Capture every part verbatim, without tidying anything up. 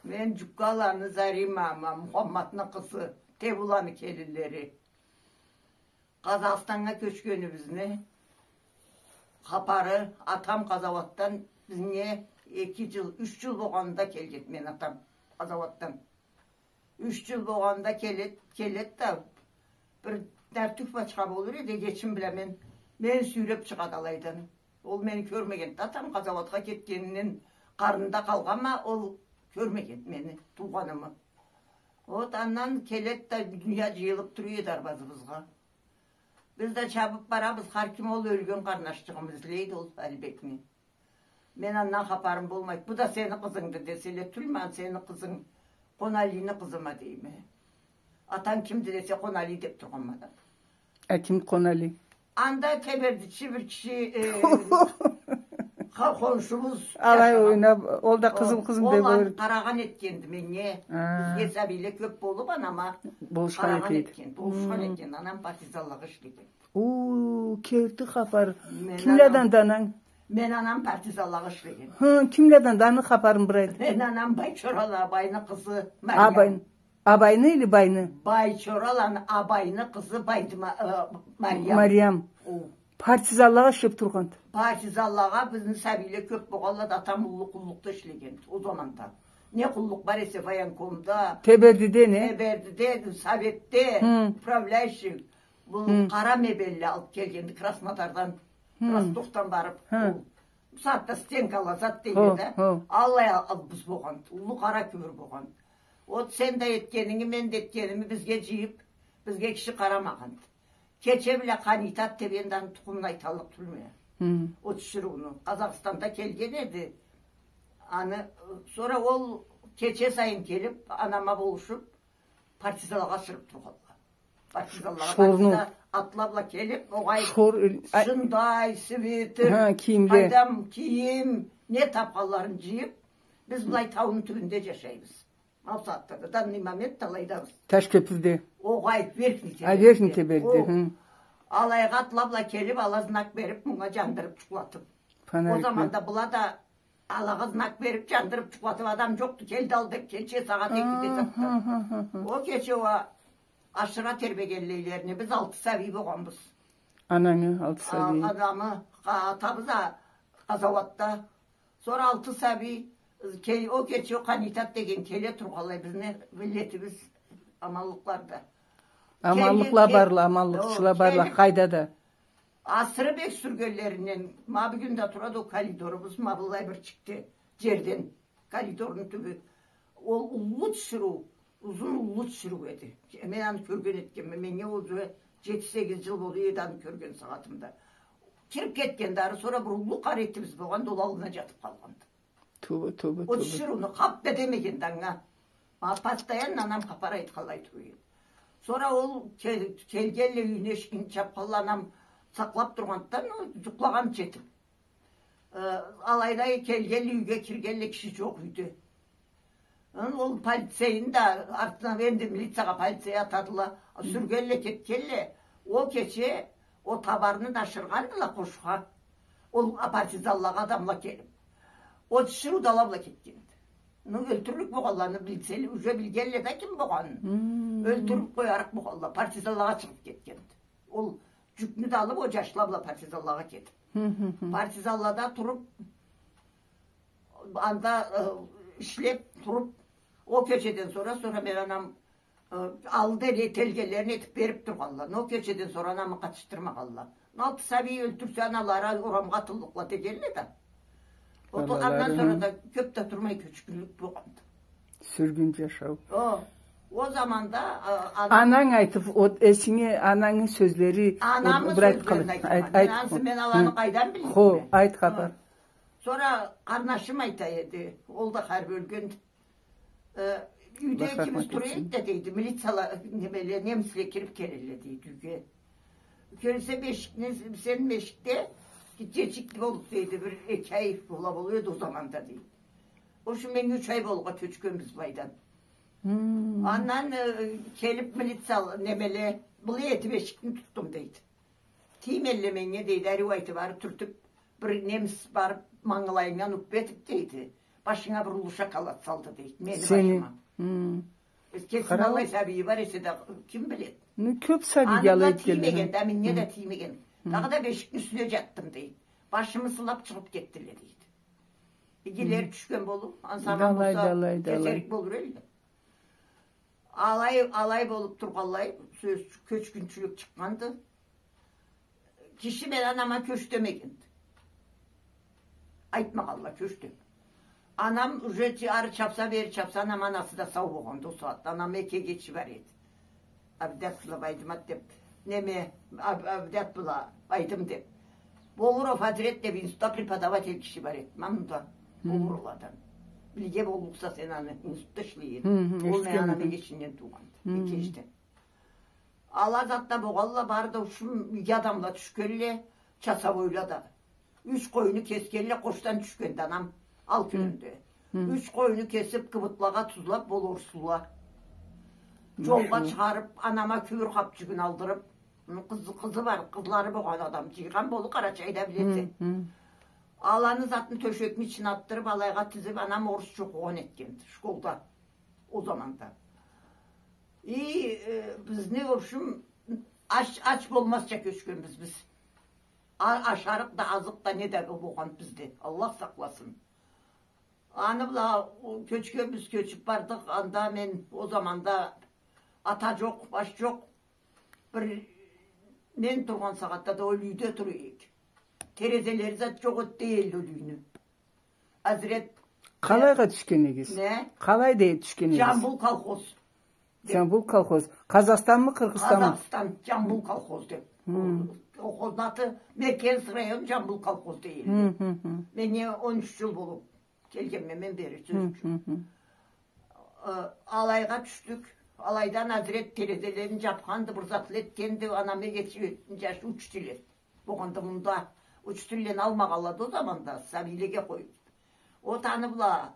Мен Джуккаланы Зарима, ма, Мухаммадны къызы, Тебуланы келинлери. Къазахстаннга кёчгенибизни хапары, атам къазауатдан бизге эки джыл, юч джыл болгъанда келген мени атам къазауатдан. Юч джыл болгъанда келед, келед да, бир тартюх башха болур эди, эгечим бла мен, мени сюйреб чыгъады алайдан. Ол мени кёрмегенди, атам къазауатха кетгенинден къарнында къалгъанма, ол кёрмегенди мени, туугъанымы. Вот андан келед да, дуния джыйылыб тура эди арбазыбызгъа. Биз да чабыб барабыз, хар ким ол ёлген къарнашчыгъын излейди ол Алибекни. Мен андан хапарым болмайды. Бу да сени къызынгды деселе, тюлмю, аны сени къызынг, Къоналини къызыма дейме. Атанг кимди десе, Къонали деб тургъанма да. А ким Къонали? Анда тебердичи бир киши, э, ха-, хоншубуз. Алай джашагъан. Ойнаб, ол да къызым, къызым деб, ол аны къарагъан этгенди меннге. А. Бизге сабийле кёб болуб, анама къарагъан этген, болушхан этген. Болушхан этген. Анам партизанлагъа ишлеген. Уу, керти хапар. Кимледен да ананг? Мен анам партизанлагъа ишлеген. Хы, кимледен да, аны хапарын бир айт. Мен анам Байчорала абайны къызы Мариям. Абайны. Абайны или байны? Байчораланы абайны къызы Байдыма-, э, Мариям. Мариям. О. Партизанлагъа ишлеб тургъанды. Партизанлагъа бизни сабийле кёб болгъанла да, атам уллу къуллукъда ишлегенди ол заманда. Не къуллукъ бар эсе, военкомда. Тебердиде не? Тебердиде, советде, управляющий. Бу къара мебелли алыб келгенди Краснодардан, Ростовдан барыб. Бу сагъатда стенкала зат дейдиле да. Аллай алыбыз болгъанды. Уллу къара кюмюр болгъанды. Вот сен да этгенинги, мен да этгеними бизге джыйыб, бизге киши къарамагъанды. Кече бла Къанитат деб, энди аны тукъумун айталлыкъ тюлме. Ол тиширыуну. Къазахстанда келген эди. Аны, сора ол кече сайын келиб, анама болушуб, партизанлагъа ашырыб тургъанла. Партизанлагъа, шорну. Партизан атла бла келиб, огъай, шор, ай, шындай, свитер, кийимле, къайдам, кийим, не табханларын джыйыб, биз былай тауну тюбюнде джашайбыз. Ма бусагъатда да, данный момент да алайдабыз. Ташкёпюрде. Огъай, Верхний Тебердиде. А, Верхний Тебердиде, хы. Алайгъа атла бла келиб, ала знак бериб, мынга джандырыб джукълатыб. Фонарик бла. Ол заманда была да Алагъа знак бериб, джандырыб джукълатыб, адам джокъду, келди ал деб, кече сагъат экиде затды. Ол кече уа ашыра тербегенлейлерине, биз алты сабий болгъанбыз. Ананы алты сабий. Анамы, атабыз а къазауатда. Сора алты сабий, ол кече Къанитат деген келе тургъанлай, бизни миллетибиз аманлыкълада. Аманлыкъла барла, аманлыкъчыла барла, къайда да. Асыры бек сюргенлеринден, ма бюгюн да турады ол коридорубуз, ма быллай бир чыкъды джерден, коридорну тюбю. Ол уллу тиширыу, узун уллу тиширыу эди. Мен аны кёрген этгенме, меннге уже джети-сегиз джыл болур эди аны кёрген сагъатымда. Кириб кетгенди ары, сора бир уллу къара этибиз болгъанды, ол аллына джатыб къалгъанды. Тоба, тоба, тоба. Ол тиширыуну хапда демегенди анга. Ма постоянно анам хапар айтханлай тура эди. Сора ол кел-, келгенле юйюне, эшигин чабханла, анам сакълаб тургъанды да, ну, джукълагъан этиб. Э, алайда келгенле, юйге киргенле, киши джокъ юйде. Ол полицейни да артына, энди милициягъа, полицей атадыла. Сюргенле, кетгенле. Ол кече ол табарны да ашыргъандыла къошха. Ол партизанлагъа адамла келиб. Ол тиширыу да ала бла кетгенди. Ну, ёлтюрлюк болгъанланы билселе, уже билгенле да ким болгъанын. Ёлтюрюб къоярыкъ болгъанла. Партизанлагъа чыгъыб кетгенди. Ол джюкню да алыб, ол джашла бла партизанлагъа кетиб. Партизанлада туруб, анда, э, ишлеб туруб, ол кечеден сора, сора мен анам, э, алды эле этелгенлерин этиб бериб тургъанла. Но кечеден сора анамы къатышдырмагъанла. Алты сабий ёлтюрсе, аналары орамгъа атыллыкъла дегенле да. Андан сора да кёб да турмай кёчгюнлюк болгъанды. Сюргюн джашау. О, ол заманда, а, ана... Ананг айтыб, о, эсинге анангы сёзлери, анамы сёзлерин айтама. Айт, айт. Мен ансы, мен аланы къайдан билейим? Хо, айт хапар. Сора къарнашым айта эди, ол да хар ёлгенди. Э, юйде экибиз тура эдик да, дейди, милициялар, немеле, немисле кириб келелле, дейди, юйге. Кёресе бешикни, сен бешикде гитчечик болуб, дейди, бир эки ай бола болур эди ол заманда, дейди. Ол ючюн мен юч ай болургъа кёчгенбиз былайдан. Андан, э, келиб милиция, немеле, былай этиб эшикни тутдум, дейди. Тиймелле меннге, дейди, ариу айтыб, ары тюртюб, бир немис барыб, мангылайымдан уппа этиб, дейди. Башынга бир уллу шоколад салды, дейди. Мени башыма. Сени. Хм. Э, кесини аллай сабийи бар эсе да, ким биледи? Ну, кёп сабийге алай этгенле. Аны бла тиймеген да, миннге да тиймеген. Хм. Дагъыда бешикни юсюне джатдым, дейди. Башымы сылап чыгъып кетдиле, дейди. Игилери тюшген болур, ансагъан болса, кетерик болур элле. Алай, алай болуп тургъанлай, сёз, кёчгюнчюлюк чыкъгъанды. Киши мен анама кёч демегенди. Айтмагъанла кёч деп. Анам уже чи-, ары чапса, бери чапса, анам анасы да сау болгъанды ол сагъатда. Анам эки эгечи бар эди. Абдят бла Байдымат деп, неме, Аб-, Абдят бла Байдым деп. Болуров Азрет деп институтда преподаватель киши бар эди. Ма мында. Хы. Болуровладан. Билген боллукъса сен аны, институтда ишлей эди. Хы, хы, эшитгенме. Ол мени анам эгечинден туугъанды. Хы. Эки эжден. Ала затда болгъанла, бары да ушум иги адамла тюшгенле, часовойла да. Юч къойну кесгенле, къошдан тюшгенди анам ал кюнюнде. Хы. Юч къойну кесип, кыбытлагъа тузлап, ол орусла. Джолгъа чыгъарып, анама кюбюр хапчюгюн алдырып, къызы, къызы бар, къызлары болгъан адам, джыйгъан болур Къарачайда, билесе. Хы, хы. Аланы затын тёшекни ичине атдырып, алайгъа тизип, анам орусча окъугъан этгенди школда. Ол заманда. И, э, бизни, в общем, ач, ач болмазча кёчгенбиз биз. А-, ашарыкъ да, азыкъ да, не да болгъан бизде. Аллах сакъласын. Аны бла, о, кёчгенбиз, кёчюп бардыкъ. Анда мен, ол заманда ата джокъ, баш джокъ. Бир мен тургъан сагъатда да ол юйде тура эдик. Терезелери зат джокъ эди, дей элле, ол юйню. Азрет. Къалайгъа тюшген эдигиз? Не? Къалайда тюшген эдигиз? Джамбул колхоз. Джамбул колхоз. Къазахстанмы, Къыргъызстанмы? Къазахстан, Джамбул колхоз деп. Хы. Колхозну аты, Меркенский район, Джамбул колхоз дей элле. Хы, хы, хы. Мен не он юч джыл болуп келгенме мен бери, сёз ючюн. Хы, хы, хы. Э, алайгъа тюшдюк. Алайдан Азрет терезелерин джапханды, бир затла этгенди, анам эгечи, джаш учитель эди. Болгъанда мында учительлени алмагъанла да ол заманда, сабийлеге къоюп. Ол аны бла,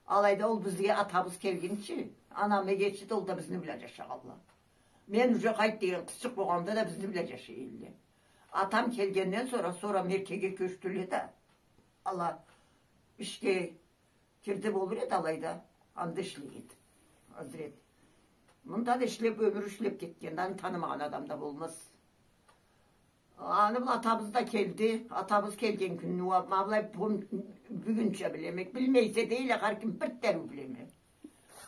алайда ол бизге атабыз келгинчи, анам эгечи да, ол да бизни бла джашагъанла. Мен уже къайт деген къызчыкъ болгъанымда да бизни бла джашай элле. Атам келгенден сора, сора Меркеге кёчдюле да, ала ишге кирди, болур эди алайда, анда ишлей эди. Азрет. Мында да ишлеп, ёмюр ишлеп кетгенди, аны танымагъан адам да болмаз. Аны бла атабыз да келди. Атабыз келген кюнню уа-, ма былай пом-, бюгюнча билеме. Билмей эсе да, хар ким бир дарыу билеме.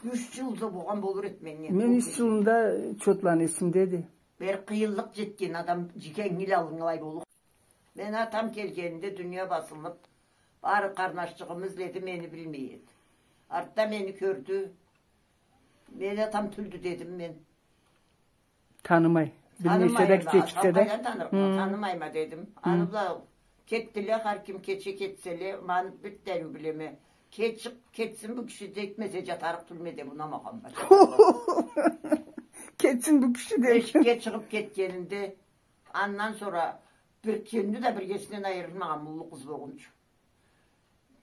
Юч джыл да болгъан болур эди меннге. Мен юч джылында чотланы эсимдеди. Бир къыйынлыкъ джетген адам, джигеннге аллай болур. Мен атам келгенинде дуния басылып, бары къарнашчыгъымы изледи, мени билмей эди. Артда мени кёрдю. Мени атам тюлдю дедим мен. Танымай. Билмей эсе да, танымайма, кичичикде да. Къайдан танырыкъма, танымайма дедим. Хы. Аны бла кетдиле, хар ким кече кетселе, ма аны бир дарыу билеме. Кечип кетсин бу киши, джетмесе джатарыкъ тюлме деп унамагъанма. Кетсин бу киши деп. Эшикге чыгъып кетгенинде, андан сора бир кюнню да биргесинден айырылмагъанма уллу къыз болгъунчу.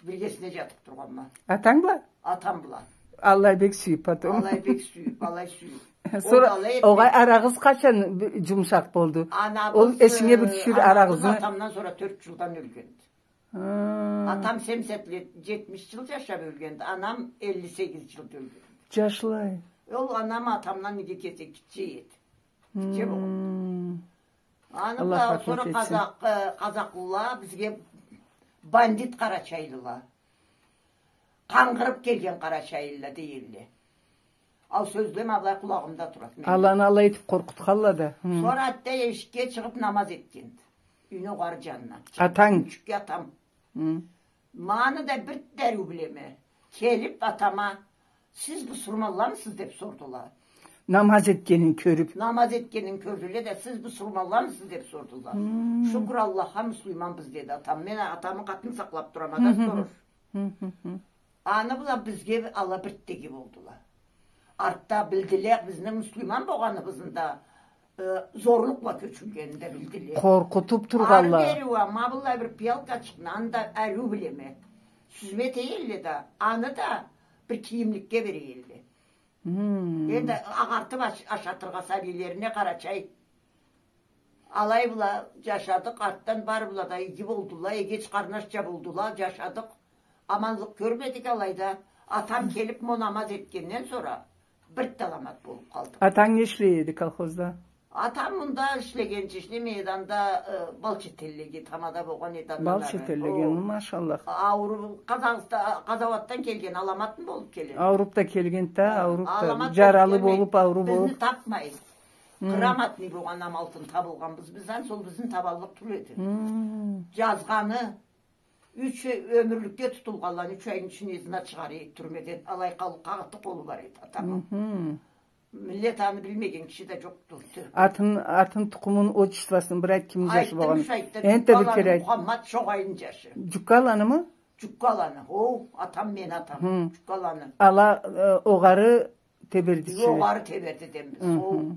Биргесине джатып тургъанма. Атанг бла? Атам бла. Аллай бек сюйюп, потом. Аллай бек сюйюп, аллай сюйюп. Сора огъай, арагъыз къачан б-, джумушакъ болду? Ол эсинге бир тюшюр, э, анабыз арагъызны. Атамдан сора тёрт джылдан ёлгенди. Хы. Атам семьдесят лет, джетмиш джыл джашап ёлгенди. Анам элли сегиз джылда ёлгенди. Джашлай. Ол анам атамдан иги кесек гитче эди. Гитче болгъан. Хы. Аны бла сора къазакъ-, э, къазакълыла бизге бандит къарачайлыла. Къангырып келген къарачайлыла дей элле. Ол сёзле ма былай къулагъымда турады мени. Аланы алай этип къоркъутханла да. Хы. Сора атта эшикге чыгъып намаз этгенди. Юйню огъары джанына. Атанг? Кючюкге атам. Хы. Ма аны да бир дарыу билеме. Келип атама, «Сиз бусурманламысыз?» деп сордула. Намаз этгенин кёрюп. Намаз этгенин кёрдюле да, «Сиз бусурманламысыз?» деп сордула. Хы. «Шукур Аллахха, муслиманбыз», деди атам. Мен атамы къатын сакълап турама да, сторож. Хы, хы, хы. Аны бла бизге ала бир теги болдула. Артда билдиле, бизни муслиман болгъаныбызны да, э, зорлукъ бла кёчюргенин да билдиле. Къоркъутуп тургъанла. Ары бери уа, ма быллай бир пиялкачыкъны, аны да ариу билеме. Сюзме этей элле да, аны да бир кийимликге берей элле. Хы. Энди агъартып аш-, ашатыргъа сабийлерине къарачай. Алай бла джашадыкъ, артдан бары бла да иги болдула, эгеч къарнашча болдула, джашадыкъ. Аманлыкъ кёрмедик алайда. Атам келип, мо намаз этгенден сора бир да аламат болуп къалдыкъ. Атанг не ишлей эди колхозда? Атам мында ишлегенча, ишлемей эди, анда, э, бал четеллеге тамада болгъан эди андан ары. Бал четеллеге, о, машаллах. Ауруп, Къазауатдан келген, аламатмы болуп келген? Ауруп да келгенди да, ауруп да, аламат жаралы болуп, ауру болуп. Бизни тапмай. Грамотный болгъан амалтын табылгъанбыз биз, а сол бизни табаллыкъ тюл эди. Жазгъаны, юч ёмюрлюкге тутулгъанланы юч айны ичине изна чыгъара эди тюрмеден. Алай къал-, къаты къолу бар эди атамы. Миллет аны билмеген киши да жокъду. Атын, атын, тукъумун, отчествосун бир айт, кимни жашы болгъанын. Айтдым, айтдым. Энтда бир кере айт. Мухаммат, Шогъайны жашы. Жуккаланымы? Жуккаланы. О, атам, мени атам. Жуккаланы. Ала, э, огъары Тебердичи. Огъары Тебердиденбиз. О.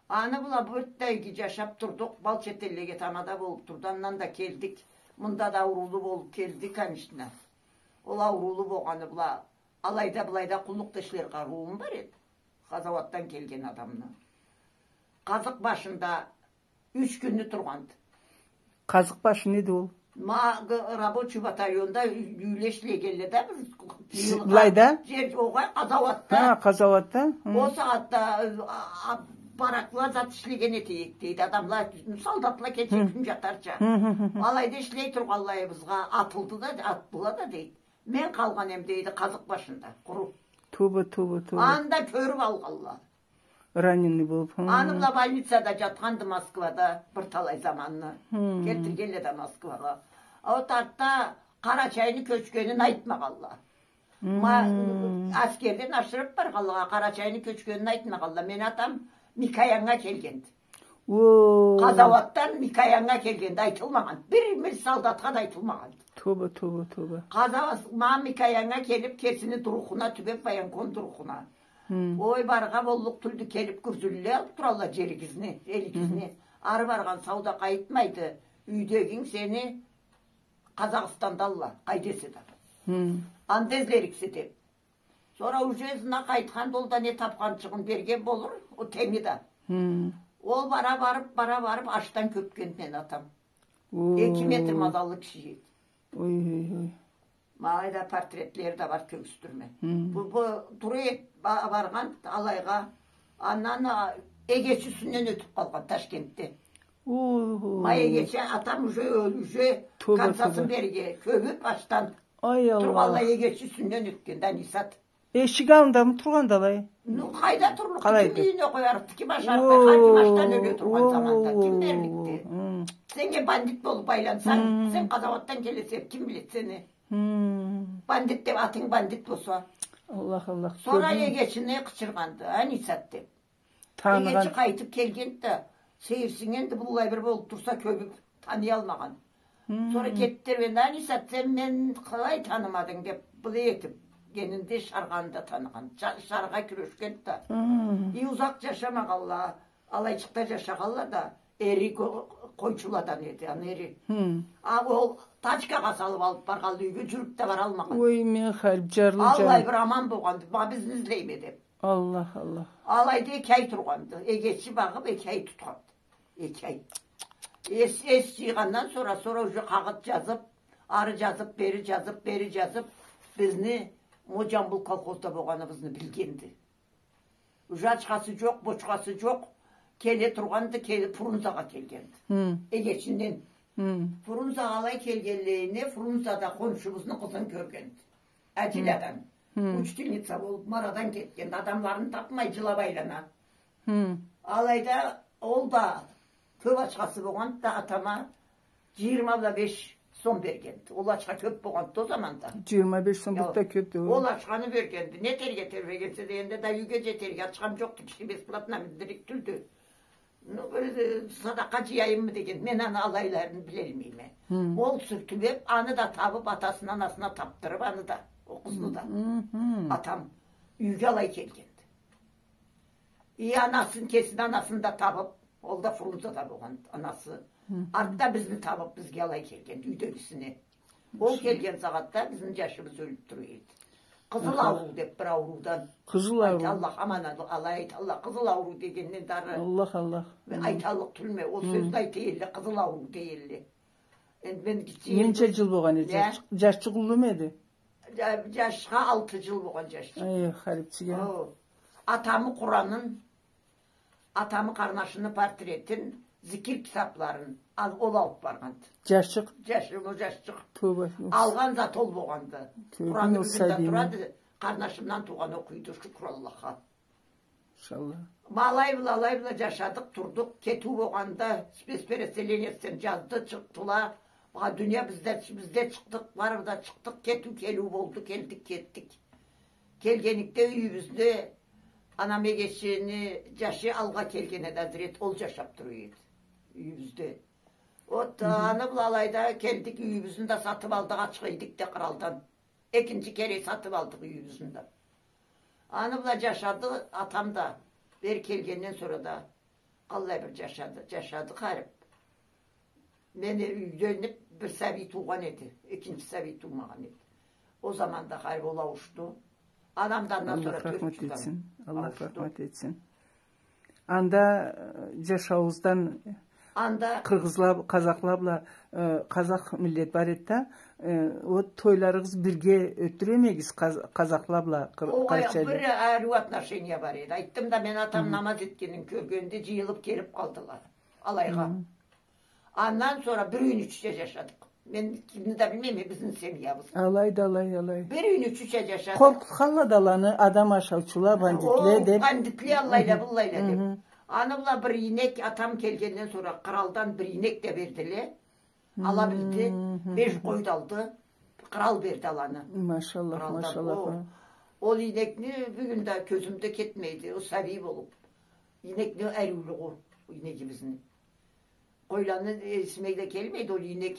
Аны бла бир да иги жашап турдукъ, бал четеллеге тамада болуп турду, андан да келдик. Мында да ауруулу болуп келди, конечно. Ол ауруулу болгъаны бла, алайда-былайда къуллукъ да ишлерге къарыуум бар эди. Къазауатдан келген адамны. Къазыкъ башында юч кюнню тургъанды. Къазыкъ башы неди ол? Ма, г-, рабочий батальонда ю-, юйле ишлегенле да бир... Былайда? Жер, огъай, Къазауатда. Ха, Къазауатда. Ол сагъатда, а, а, баракла зат ишлеген этейик, дейди. Адамла, солдатла кече кюн жатарча. Алайда ишлей тургъанлайыбызгъа атылды да, атдыла да, дейди. Мен къалгъан эм, дейди, Къазыкъ башында, къуру. Тоба, тоба, тоба. Анда кёрюп алгъанла. Раненый болуп, ха. Аны бла больницада жатханды Москвада бир талай заманны. Келтиргенле да Москвагъа. А вот артда Къарачайны кёчгенин айтмагъанла. Ма-, аскерден ашырып баргъанлагъа, Къарачайны кёчгенин айтмагъанла. Мени атам Микояннга келгенди. О. Къазауатдан Микояннга келгенди, айтылмагъан. Бир, бир солдатха да айтылмагъан. Тоба, тоба, тоба. Къазауат-, ма Микояннга келип, кесини дурухуна тюбеп, военком дурухуна. Ой, барыргъа боллукъ тюлдю, келип, гюрзюлюле алып туралла жеригизни, элигизни. Ары баргъан сау да къайтмайды. Юйдегинг сени Къазахстандалла, къайда эсе да. Анда излериксе деп. Сора уже ызына къайтханды, ол да не тапханчыгъын берген болур, ол тенги да. Ол бара барып, бара барып, ачдан кёпгенди мени атам. О. Эки метр мазаллы киши эди. Ой, ой, ой. Ма алайда портретлери да бар, кёргюзтюрме. Бу, бу тура эди, ба-, баргъан алайгъа, андан, а, эгеч юсюнден ётюп къалгъан Ташкентде. Ма эгечи атам уже ёл-, уже концасын берирге кёмюп, ачдан. Ай Аллах. Тургъанлай эгечи юсюнден ётгенди, Анисат. Эшик аллындамы тургъанды алай? Ну, къайда турлукъду? Къалайды? Ким юйюне къоярыкъды? Ким ашарыкъды? Хар ким ачдан ёле тургъан заманда. Ким берликди? Сеннге бандит болуп айлансанг, сен Къазауатдан келесе, ким биледи сени? Бандит деп, атынг бандит болса. Аллах, Аллах. Сора эгечине къычыргъанды, Анисат деп. Таныгъан. Эгечи къайтып келгенди да, сейирсиннгенди, быллай бир болуп турса, кёмюп, таныялмагъан. Сора кетди да, Анисат, сен мени къалай танымадынг деп, былай этип, кенинде Шаргъаны да таныгъан. Ша-, Шаргъа кюрешгенди да. И узакъ жашамагъанла, алайчыкъда жашагъанла да, эри къо-, къойчуладан эди, аны эри. А ол тачкагъа салып алып баргъанла юйге, жюрюп да баралмагъан. Ой, мен халип, жарлы жаным. Аллай бир аман болгъанды, ма бизни излейме деп. Аллах, Аллах. Алайда эки ай тургъанды. Эгечи багъып эки ай тутханды. Эки ай. Эс, эс жыйгъандан сора, сора уже къагъыт жазып, ары жазып, бери жазып, бери жазып, бизни мо Жамбыл колхозда болгъаныбызны билгенди. Уже ачхасы жокъ, бочхасы жокъ. Келе тургъанды, келип Фрунзагъа келгенди. Эгечинден. Фрунзагъа алай келгенлейине, Фрунзада хоншубузну къызын кёргенди. Адиладан. Учительница болуп, ма арадан кетген. Адамларын тапмай, жылап айлана. Алайда ол да кёп ачхасы болгъанды да, атама жыйырма бла беш сом бергенди. Ол ачха кёп болгъанды ол заманда. Жыйырма беш сом бир да кёпдю. Ол ачханы бергенди. Не этерге тебрегенсе дегенде да, юйге жетерге ачхам жокъду, киши бесплатно миндирик тюлдю. Ну, бир, э, садакъа жыяйыммы деген, мен аны алайларын билелмейме. Ол сюртюп, аны да табып, атасына, анасына тапдырып, аны да, ол къызны да. Атам юйге алай келгенди. И анасын, кесини анасын да табып, ол да Фрунзада болгъан анасы. Артда бизни табып, бизге алай келгенди, юйдегисине. Ол келген сагъатда бизни жашыбыз ёлюп тура эди. Къызыл ауруу деп бир ауруудан. Къызыл ауруу. Айталла, аман, алай айталла, къызыл ауруу дегенден да ары. Аллах, Аллах. Мен айталлыкъ тюлме, ол сёзню айта элле, къызыл ауруу дей элле. Энди мен гитче... Ненча жыл болгъан эди? Жашчыкъ уллуму эди? Жа-, жашха алты жыл болгъан жашчыкъ. Эй, харипчик а. О, атамы Къуранын, атамы къарнашыны портретин, зикир китапларын ал-, ол алып баргъанды. Жашчыкъ? Жаш-, ол жашчыкъ. Тоба. Алгъан зат ол болгъанды. Къуранны юзюнде турады, къарнашымдан туугъан окъуйду, шукур Аллахха. Иншаллах. Ма алай бла, алай бла жашадыкъ, турдукъ. Кетиу болгъанда спецпереселенецден жазды, чыкъдыла. Ма дуния бизде, бизде чыкъдыкъ, бары да чыкъдыкъ. Кетиу келиу болду, келдик, кетдик. Келгеникде юйюбюзде анам эгечини жашы алгъа келген эди, Азрет, ол жашап тура эди юйюбюзде. Вот, аны бла алайда келдик, юйюбюзню да сатып алдыкъ, ачха эдик да къыралдан. Экинчи кере сатып алдыкъ юйюбюзню да. Аны бла жашады атам да. Бери келгенден сора да къаллай бир жашады, жашады харип. Мени юйленип, бир сабий туугъан эди, экинчи сабий туумагъан эди. Ол заманда харип ол ауушду. Анам да андан сора тёрт жылдан ауушду. Аллах рахмат этсин. Аллах рахмат этсин. Анда, э, жашауугъуздан анда къыргъызла, къазахла бла, э, къазах миллет бар эди да, э, ол тойларыгъыз бирге ётдюре эдигиз къаз-, къазахла бла, къыр-, огъай, къарачайлы. Бир ариу отношения бар эди. Айтдым да, мен атам намаз этгенин кёргенде, жыйылып келип къалдыла алайгъа. Андан сора бир юйню ичинде жашадыкъ. Мен кимни да билмейме, бизни семьябыз. Алайды, алай, алай. Бир юйню ичинде жашадыкъ. Къоркъутханла да аланы, адам ашаучула, бандитле деп. О, бандитле, аллайла, быллайла деп. Аны бла бир ийнек, атам келгенден сора къыралдан бир ийнек да бердиле. Ала билди, беш къой да алды. Къырал берди аланы. Машаллах, машаллах. О, ол ийнекни бюгюн да кёзюмде кетмейди. Ол сабий болуп. Ийнекни ариулугъу, ийнегибизни. Къойланы эсиме да келмейди, ол ийнек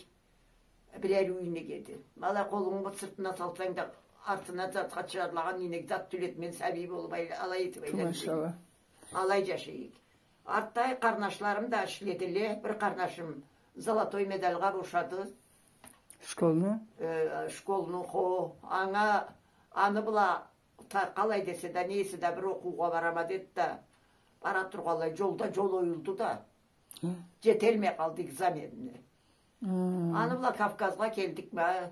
бир ариу ийнек эди. Ма алай къолунгу сыртына салсанг да, артына затха чыгъарлагъан ийнек зат тюл эди, мен сабий болуп, алай этип айландым. Машалла. Алай жашай эдик. Артда къарнашларым да ишледиле. Бир къарнашым золотой медальгъа бошады. Школну? Э, школну, хо. Анга, аны бла, та-, къалай десе да, не эсе да, бир окъуугъа барама деди да, бара тургъанлай, жолда жол оюлду да. Жетелмей къалды экзаменине. Аны бла Кавказгъа келдик, ма,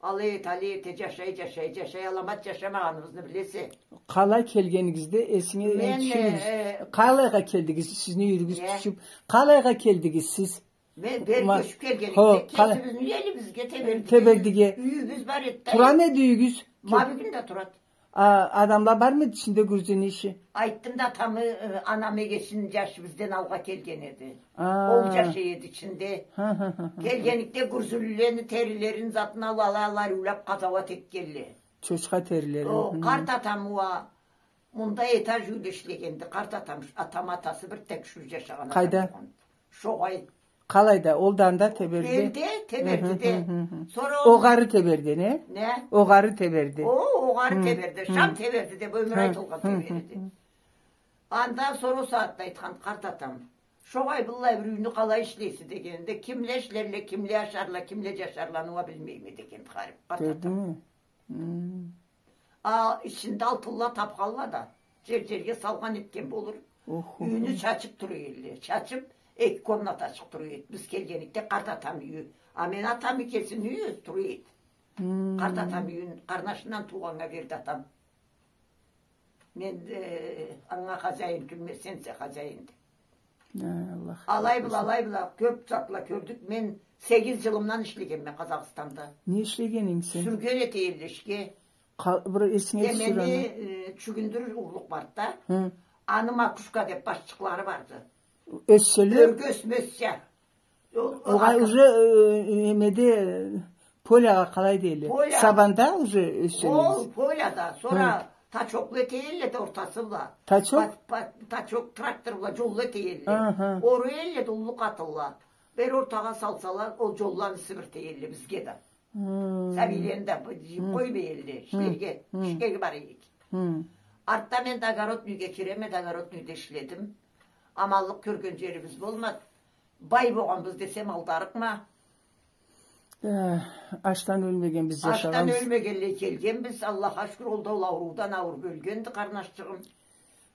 алай эте, алай эте, жашай, жашай, жашай, аламат жашамагъаныбызны билесе. Къалай келгенигизде эсинге, мен, э, тюшюрюгюз. Къалайгъа келдигиз, сизни юйюрюгюз тюшюп, къалайгъа келдигиз сиз? Мен бери кёчюп келгенде, кесибизни элибизге, Тебердиге. Тебердиге. Юйюбюз бар эди да. Турама эди юйюгюз? Ма бюгюн да турады. А, адамла бармы эди ичинде гюржюню иши? Айтдым да, атамы, э, анам эгечини жашы бизден алгъа келген эди. А. Ол жашай эди ичинде. Келгеникде гюржюлюлени терилерин, затын ала, ала, ала, ариулап къазауат этгенле. Чочха терилери. О, къарт атам уа мында этаж юйде ишлегенди. Къарт атам, атам атасы бир текшур жашагъан адам болгъан. Къайда? Шогъай. Къалайда? Ол да анда Теберди. Элде, Тебердиде. Сора ол огъары Теберди, не? Не? Огъары Теберди. О, огъары Теберди. Шам Теберди деп ёмюр айтылгъан Теберди. Анда сора ол сагъатда айтхан къарт атам. Шогъай, быллай бир юйню къалай ишлейсе дегенде, кимле ишлерле, кимле ашарла, кимле жашарла, аны уа билмейме деген харип къарт атам. Кёрдюнгмю? А ичинде алтынла тапханла да, жер-жерге салгъан этген болур. Юйню чачып тура элле. Чачып, эки комнатачыкъ тура эди. Биз келгеникде къарт атам юйю. А мен атам экесини юйю тура эди. Къарт атам юйюн къарнашындан туугъаннга берди атам. Мен, э, анга хозяин тюлме, сенсе хозяин деп. Ай, Аллах. Алай бла, алай бла, кёп затла кёрдюк. Мен сегиз жылымдан ишлегенме Къазахстанда. Не ишлегенинг сен? Сюрген эте элле ишге. Къа-, бир эсинге тюшюр аны. Э, чюгюндюр урлукъ барды да. Аны макушка деп башчыкълары барды. Ёсселе? Ёрге ёсмезча. Огъай, уже, э, немеде, э, полягъа къалай дейле? Поля. Сабанда уже ёсселе? Ол поляда, сора тачокла эте элле да ортасы бла. Тачок? Па-, па-, тачок, трактор бла жолла эте элле. Аха. Оруй элле да уллу къатынла. Бери ортагъа салсала, ол жолланы сибирте элле бизге да. Сабийлени да жыйып къоймай элле, ишлерге, ишге бара эдик. Артда мен да Огородныйге киреме да, Огородныйде ишледим. Аманлыкъ кёрген жерибиз болмады. Бай болгъанбыз десем, алдарыкъма. Э, ачдан ёлмегенбиз, жашагъанбыз. Ачдан ёлмегенлей келгенбиз. Аллахха шукур, ол да ол ауруудан ауруп ёлгенди, къарнашчыгъым.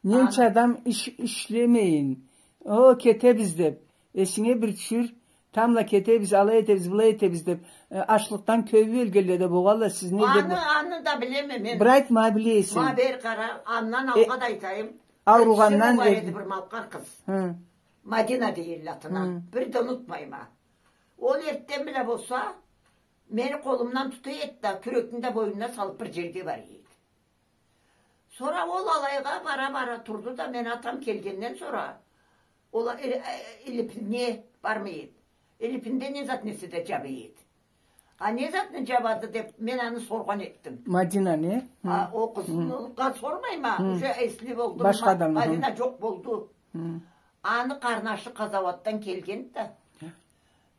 Ненча адам иш-, ишлемейин, о, кетебиз деп, эсинге бир тюшюр, Тамбла кетебиз, алай этебиз, былай этебиз деп, э, ачлыкъдан кёбю ёлгенле да болгъанла, сиз не деп... Аны, аны да билеме мен. Бир айтма, билесе. Ма бери къара, андан алгъа да айтайым. Ауругъандан... Бир малкъар къыз. Хы. Мадина дейдиле атына. Хы. Бир да унутмайма. Ол эртден бла болса, мени къолумдан тута эди да, кюрекни да бойнуна салып бир джерге бара эди. Сора ол алайгъа бара-бара турду да, мени атам келгенден сора, ол, э, э, илипинге бармай эди. Илипинде не зат эсе да джаба эди. А не затны джабады деп, мен аны соргъан этдим. Мадинаны? А, ол къызны да сормайма, уже эсли болдум. Башха адамны. Мадина джокъ болду. Аны къарнашы къазауатдан келгенди да.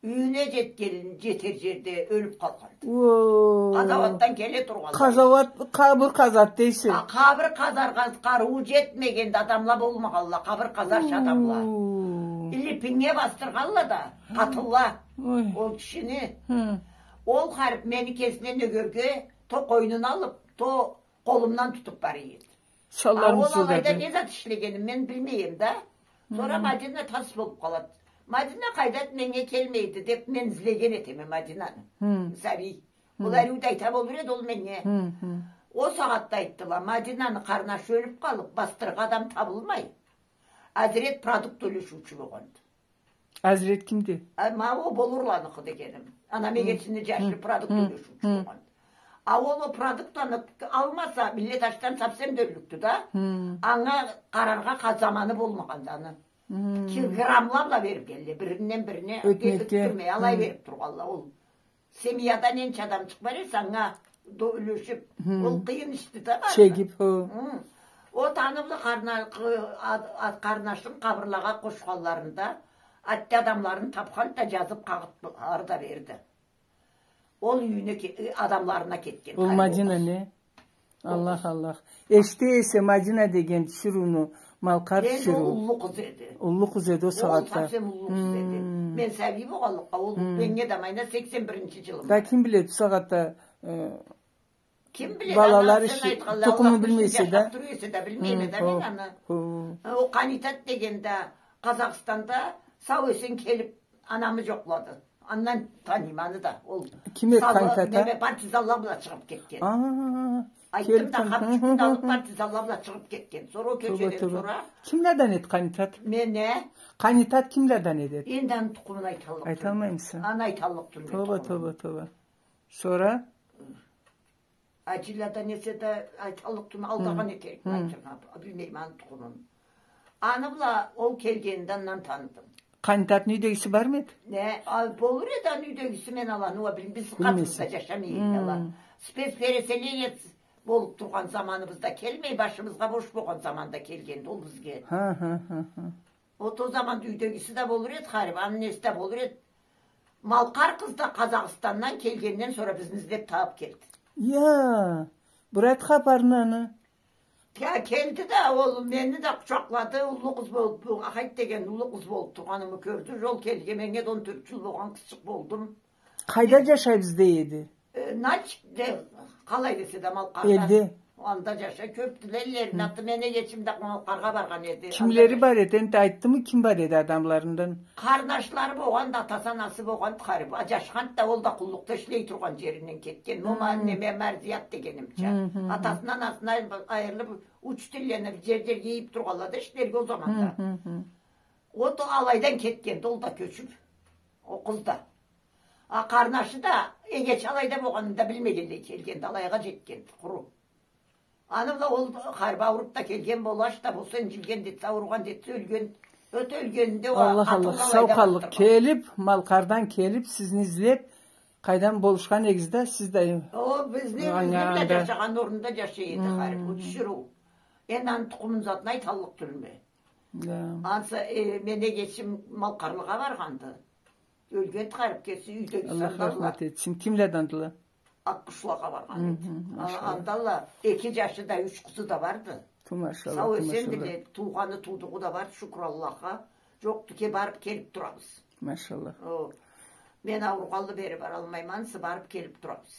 Юйюне джетген, джетер джерде ёлюп къалгъанды. О. Къазауатдан келе тургъанлай. Къазауат, къабыр къазады дейсе. А, къабыр къазаргъа къарыуу джетмегенди, адамла болмагъанла, къабыр къазарча адамла. О. Илипинге басдыргъанла да, къатынла. Ой. Ол кишини. Хы. Ол харип мени кесине нёгерге, то къойнуна алып, то къолумдан тутуп бара эди. Салларым сылдады. А ол алайда не зат ишлегенин мен билмейме да. Сора Мадина тас болуп къалады. Мадина къайдады, меннге келмейди деп, мен излеген этеме Мадинаны. Хы. Сабий. Хы. Ол ариу да айта болур эди ол меннге. Хы, хы. Ол сагъатда айтдыла, Мадинаны къарнашы ёлюп къалып, басдырыргъа адам табылмай, Азрет продукт юлешиучю болгъанды. Азрет кимди? А, ма ол Болурланыкъы дегеним. Анам эгечини джашы продукт юлешиучю болгъан. А ол, ол продуктланы алмаса, миллет ачдан совсем да ёллюкдю да. Хы. Анга къараргъа къа-, заманы болмагъанды аны. Хы. Килограммла бла бергенле, биринден бирине, ётмекге, алай берип тургъанла ол. Семьяда ненча адамчыкъ бар эсе, анга да юлешип, ол къыйын ишди да бары. Чегип, хы. Хы. Ол аны бла къарна-, къы-, ад-, ад-, къарнашын къабырлагъа къошханларында, атты адамларын тапхан да, джазып, къагъытлары да берди. Ол юйюне ке-, э, адамларына кетген. Ол Мадина не? Аллах, Аллах. Эшите эсе Мадина деген тиширыуну, малкъар тиширыу. Энди ол уллу къыз эди. Уллу къыз эди ол сагъатда. Ол совсем уллу къыз эди. Хы. Мен сабий болгъанлыкъгъа, ол меннге да майна сексен биринчи джылым. Да ким биледи, бусагъатда, э, ким биледи, балалары аны, сен айтханлай, тукъумун Аллах билмесе да. Джашап тура эсе да, билмейме да мен аны. Хы. Ол Къанитат деген да Къазахстанда сау-эсен келип, анамы джокълады. Андан таныйма аны да. Ол ким эди Къанитат? Неме, партизанла бла чыгъып кетген. А, айтдым да, хапчукъну алып, партизанла бла чыгъып кетген. Сора ол кёчеден сора. Кимледен эди Къанитат? Мен не? Къанитат кимледен эди? Энди аны тукъумун айталлыкъ тюлме. Айталмаймыса? Аны айталлыкъ тюлме. Тоба, тоба, тоба. Сора? Аджилладан эсе да айталлыкъ тюлме, алдагъан этерикме айтыргъа, билмейме аны тукъумун. Аны бла ол келгенинде андан таныдым. Къанитатны юйдегиси бармы эди? Не, а, болур эди аны юйдегиси, мен аланы уа билмейме. Биз къатыбызда джашамай эдиле ала. Спецпереселенец болуп тургъан заманыбызда келмей, башыбызгъа бош болгъан заманда келгенди ол бизге. Хы, хы, хы, хы. Ол, ол заманда юйдегиси да болур эди, харип, аны неси да болур эди. Малкъар къыз да Къазахстандан келгенден сора бизни излеп табып келди. Я, бир айт хапарын аны. Я, келди да, ол мени да къучакълады, уллу къыз болуп, бу Ахайт деген уллу къыз болуп тургъанымы кёрдю, ол келген, меннге да он тёрт джыл болгъан, къызчыкъ болдум. Къайда джашайбыз дей эди? Э, Нач де, къалай десе да, Малкъарда. Элде. Анда джашай, кёпдюле эллерини аты, мени эгечим да Малкъаргъа баргъан эди. Кимлери бар эди, энди айтдымы, ким бар эди адамларындан? Къарнашлары болгъанды, атасы, анасы болгъанды харип. А, джашханды да, ол да къуллукъда ишлей тургъан джеринден кетген. Мома, неме, Марзият дегенимча. Атасындан, анасындан айырылып, учительленип, джер-джерге ийип тургъанла да ишлерге ол заманда. Ол да алайдан кетгенди, ол да кёчюп, ол къыз да. А къарнашы да, эгечи алайда болгъанын да билмегенлей келгенди, алайгъа джетгенди, къуру. Аны бла ол харип ауруп да келген болур, ач да болса, инджилген да этсе, ауругъан да этсе, ёлген, ёте ёлгенинде уа... Аллах, Аллах, сау къаллыкъ. Келип, Малкъардан келип, сизни излеп, къайдан болушхан эдигиз да, сиз да... О, бизни, бизни бла джашагъан орнунда джашай эди харип, ол тиширыу. Энди аны тукъумун затын айталлыкъ тюлме. Да. Ансы, э, мени эгечим Малкъарлыгъа баргъанды. Ёлген харип, кеси юйдегиси анда. Аллах рахмат этсин. Кимледендиле? Акъкъушлагъа баргъан эди. Машаллах. Анда эки джашы да, юч къызы да барды. Ту машаллах, ту машаллах. Сау-эсен диле, туугъаны, туудугъу да барды, шукур Аллахха. Джокъду, ке барып келип турабыз. Машаллах. О, мен ауругъанлы бери баралмайма, ансы барып келип турабыз.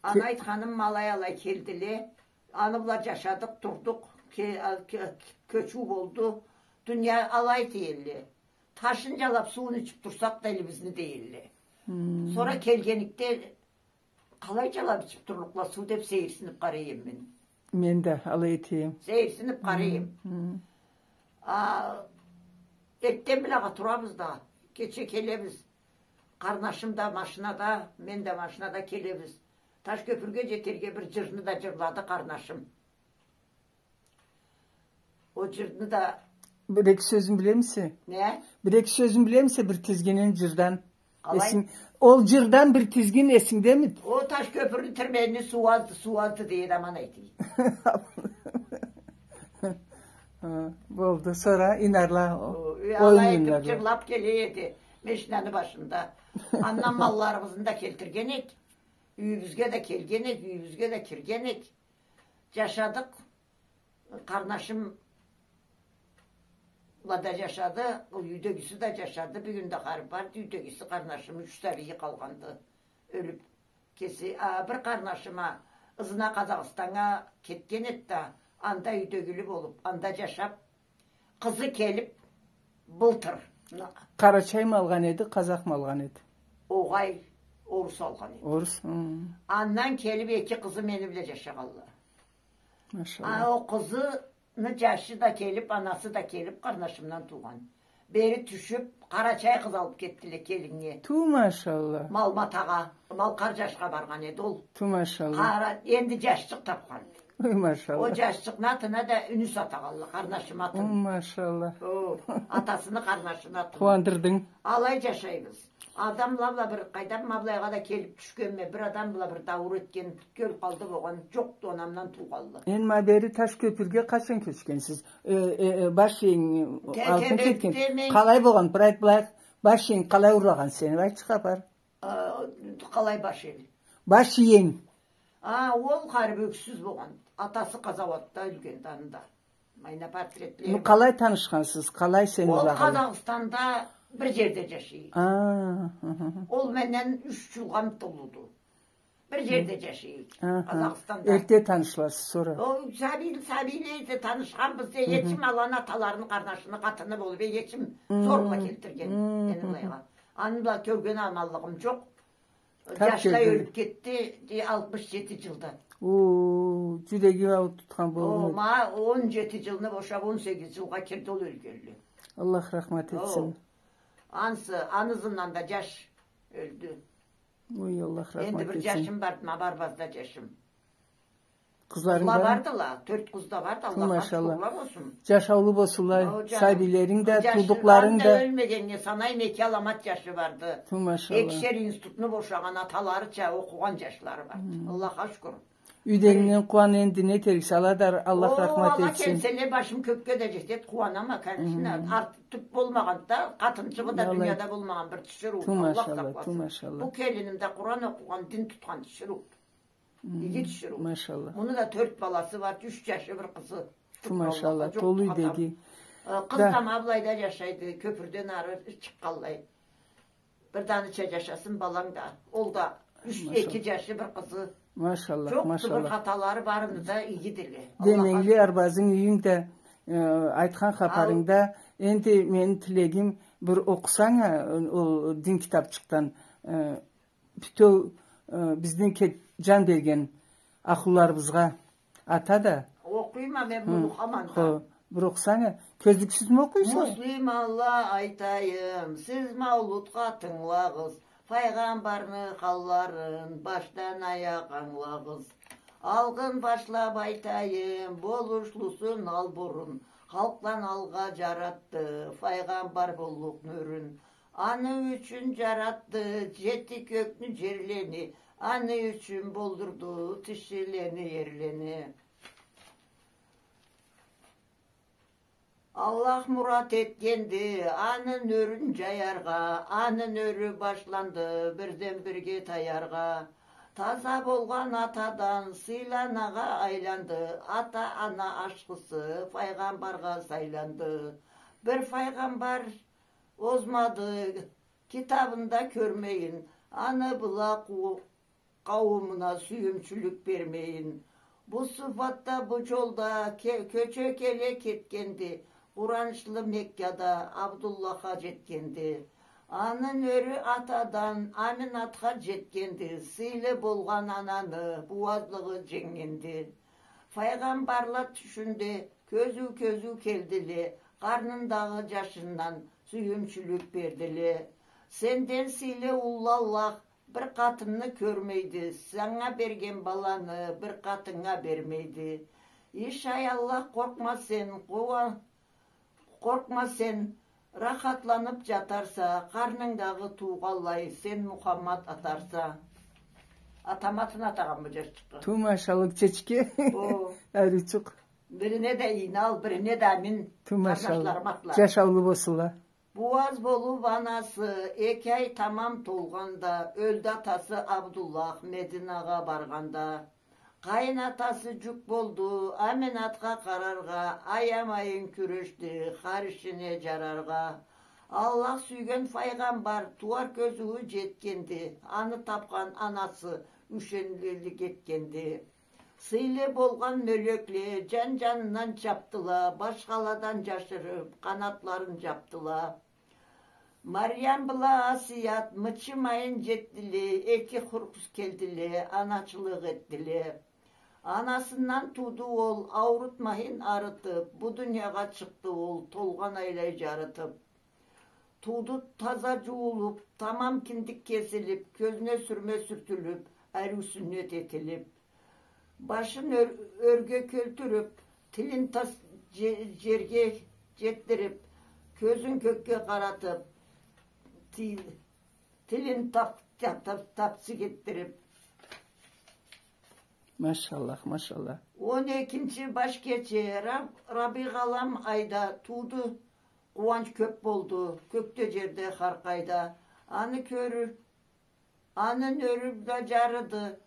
Аны айтханым, ма алай-алай келдиле. Аны бла джашадыкъ, турдукъ. Ке-, а, ке-, кёчюу болду. Дуния алай тиелле. Ташын джалаб, сууун ичиб турсакъ да элибизни, дейле. Хм. Сора келгенликде, къалай джалаб ичиб турлукъла суу деб сейирсиниб къарай эдим мен. Мен да алай эте эдим. Сейирсиниб къарай эдим. Хм, хм. А, эртден бла турабыз да, кече келебиз. Къарнашым да машинада, мен да машинада келебиз. Таш кёпюрге джетерге бир джырны да джырлады къарнашым. Ол джырны да... Бир-эки сёзюн билемисе? Не? Бир-эки сёзюн билемисе бир тизгинин джырдан? Къалай? Эсинг-, ол джырдан бир тизгин эсингдеми? Ол таш кёпюрню тирменни суу азды, суу азды дейди, аман айтайым. Хы, болду. Сора инарла, о-, о-, оюн алай этиб инарла. Джырлаб келе эди машинаны башында. Андан малларыбызны да келтирген эдик. Юйюбюзге да келген эдик, юйюбюзге да кирген эдик. Джашадыкъ. Къарнашым бла да джашады, ол юйдегиси да джашады, бюгюн да харип барды, юйдегиси къарнашым, юч сабийи къалгъанды, ёлюб. Кеси, а, бир къарнашым а, ызына Къазахстаннга кетген эди да, анда юйдегили болуб, анда джашаб, къызы келиб, былтыр. Къарачаймы алгъан эди, къазахмы алгъан эди? Огъай, орус алгъан эди. Орус, хы. Андан келиб эки къызы мени бла джашагъанла. Машалла. А, ол къызыны джашы да келиб, анасы да келиб, къарнашымдан туугъан. Бери тюшюб, къарачай къыз алыб кетдиле келиннге. Ту, машалла. Малматагъа, малкъар джашха баргъан эди ол. Ту, машалла. Къара-, энди джашчыкъ тапхан. Ой, машалла. Ол джашчыкъны атына да Юнюс атагъанла, къарнашым атын. Ой, машалла. О, атасыны къарнашыны атын. Къууандырдынг. Алай джашайбыз. Адам бла бла бир къайдам, ма былайгъа да келиб тюшгенме, бир адам бла бир дауур этген, ёлюб къалды болгъан, джокъду, анамдан туугъанлы. Энди ма бери Таш кёпюрге къачан кёчгенсиз? Э, э, э, баш иенг алтын кетген. Теберекде мен... Къалай болгъан? Бир айт, былай, баш иенг къалай урлагъан сени? Айтчы, хапар. Э, къалай баш ием? Баш иенг. А, ол харип ёксюз болгъан. Атасы къазауатда ёлгенди анда. Майна портретлери. Ну, къалай танышхансыз? Къалай сен улагъан? Ол Къазахстанда бир джерде джашай. А, хы, хы, хы. Ол менден юч джылгъа уллуду. Бир джерде джашай. Аха. Къазахстанда. Эрте танышласыз сора. Ол сабий-, сабийлейде танышханбыз да, хы хы, эгечим аланы аталарыны къарнашыны къатыны болуб, эгечим зорла келтирген мени былайгъа. Аны бла кёрген аманлыгъым джокъ. Джашда ёлюб кетди, э, алтмыш джети джылда. О, джюреги ауур тутхан болур. О, ма он джети джылны бошаб, он сегиз джылгъа кирди ол ёлгенли. Аллах рахмат этсин. О. Ансы, аны ызындан да джаш ёлдю. Ой, Аллах рахмат этсин. Энди бир джашым барды, ма Барбазда джашым. Къызларынг бармы? Къызла бардыла, тёрт къыз да барды, Аллахха шукурла болсун. Джашаулу болсунла, сабийлеринг да, туудукъларынг да. Ёлмегеннге санайма, эки аламат джашы барды. Ту, машалла. Экишер институтну бошагъан, аталарыча окъугъан джашлары барды. Аллахха шукур. Юйдегингден къууан энди, не этериксе, ала да Аллах рахмат этсин. О, ала келселе, башым кёкге да джетед, къууанама, конечно. Арт-, тюп болмагъан да, къатынчыгъы да дунияда болмагъан бир тиширыу. Ту, машалла, ту, машалла. Бу келиним да Къуран окъугъан, дин тутхан тиширыу. Иги тиширыу. Машалла. Муну да тёрт баласы бар, юч джашы, бир къызы. Ту, машалла, толу юйдеги. Э, къыз да ма былайда джашайды, кёпюрден ары чыкъгъанлай. Бир да аныча джашасын баланг да. Ол да юч, эки джашы, бир къызы. Машалла, машалла. Джокъду, бир хаталары барыны да игидиле. Демегли, арбазынг, юйюнг да, э, айтхан хапарынгда, энди мени тилегим, бир окъусанг а, ол дин китабчыкъдан, э, бютеу, э, бизни ке-, джан берген ахлуларыбызгъа ата да. Окъуйма мен муну хаманда. Хо, бир окъусанг а, кёзлюксюзмю окъуйса? Муслиманла, айтайым, сиз маулутха тынгылагъыз, файгъамбарны халларын башдан аякъ ангылагъыз. Алгъын башлап айтайым, болушлусун ал бурун, халкъланы алгъа джаратды, файгъамбар боллукъ нюрюн. Аны ючюн джаратды джети кёкню, джерлени, аны ючюн болдурду тишилени, эрлени. Аллах мурат этгенди аны нюрюн джаяргъа, аны нюрю башланды бирден-бирге таяргъа. Таза болгъан атадан сыйлы анагъа айланды, ата-ана ашхысы файгъамбаргъа сайланды. Бир файгъамбар озмады, китабында кёрмейин, аны бла къу-, къауумуна сюйюмчюлюк бермейин. Бу сыфатда, бу джолда ке-, кёче келе кетгенди. Къуранчлы Меккада Абдуллахха жетгенди. Аны нёрю атадан Аминатха жетгенди. Сыйлы болгъан ананы бууазлыгъы женгенди. Файгъамбарла тюшюнде кёзюу-кёзюу келдиле, къарнындагъы жашындан сюйюмчюлюк бердиле. Сенден сыйлы уллу Аллах бир къатынны кёрмейди, санга берген баланы бир къатыннга бермейди. Иш, ай Аллах, къоркъма сен, къууа-, къоркъма сен, рахатланып жатарса, къарнынгдагъы туугъанлай сен Мухаммад атарса. Атам атын атагъан бу жашчыкъгъа. Ту машаллах, чечке. О. Ариучукъ. Бирине да ийни ал, бирине да амин. Ту машаллах. Къарнашларым атла. Жашаулу болсунла. Бууаз болуп анасы эки ай тамам толгъанда, ёлдю атасы Абдуллах Мединагъа баргъанда. Къайын атасы жюк болду Аминатха къараргъа, аямайын кюрешди хар ишине жараргъа. Аллах сюйген файгъамбар тууар кёзюую жетгенди, аны тапхан анасы юшенлилик этгенди. Сыйлы болгъан мёлекле жан-жанындан чапдыла, башхаладан жашырып, къанатларын жапдыла. Мариям бла Асият мычымайын жетдиле, эки хуркус келдиле, аначылыкъ этдиле. Анасындан тууду ол, аурутмайын арытып, бу дуниягъа чыкъды ол, толгъан айлай жарытып. Тууду таза жуулуп, тамам киндик кесилип, кёзюне сюрме сюртюлюп, ариу сюннет этилип. Башын ёр-, ёрге кёлтюрюп, тилин тас же-, жерге жетдирип, кёзюн кёкге къаратып, ти-, тилин тап-, тап-, тап-, тапсыкъ этдирип. Машаллах, машаллах. Он экинчи баш кече Раб-, Рабигъалам айда тууду. Къууанч кёп болду кёкде, жерде, хар къайда. Аны кёрюп, аны нёрю да жарыды.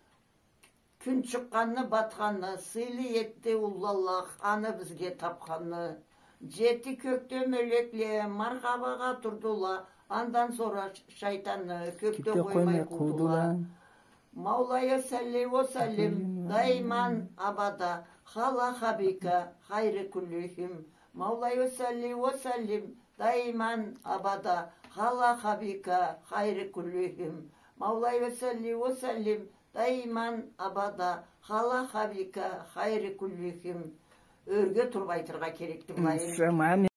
Кюн чыкъгъанны, батханны сыйлы этди уллу Аллах, аны бизге тапханны. Жети кёкде мёлекле мархабагъа турдула, андан сора ш-, шайтанны кёкде къоймай къуудула. مولاي صل وسلم دائما أبدا على حبيبك خير كلهم. مولاي صل وسلم دائما أبدا على حبيبك خير كلهم. مولاي صل وسلم دائما أبدا على حبيبك خير كلهم. Ёрге туруп айтыргъа керекди былайын. М, саман.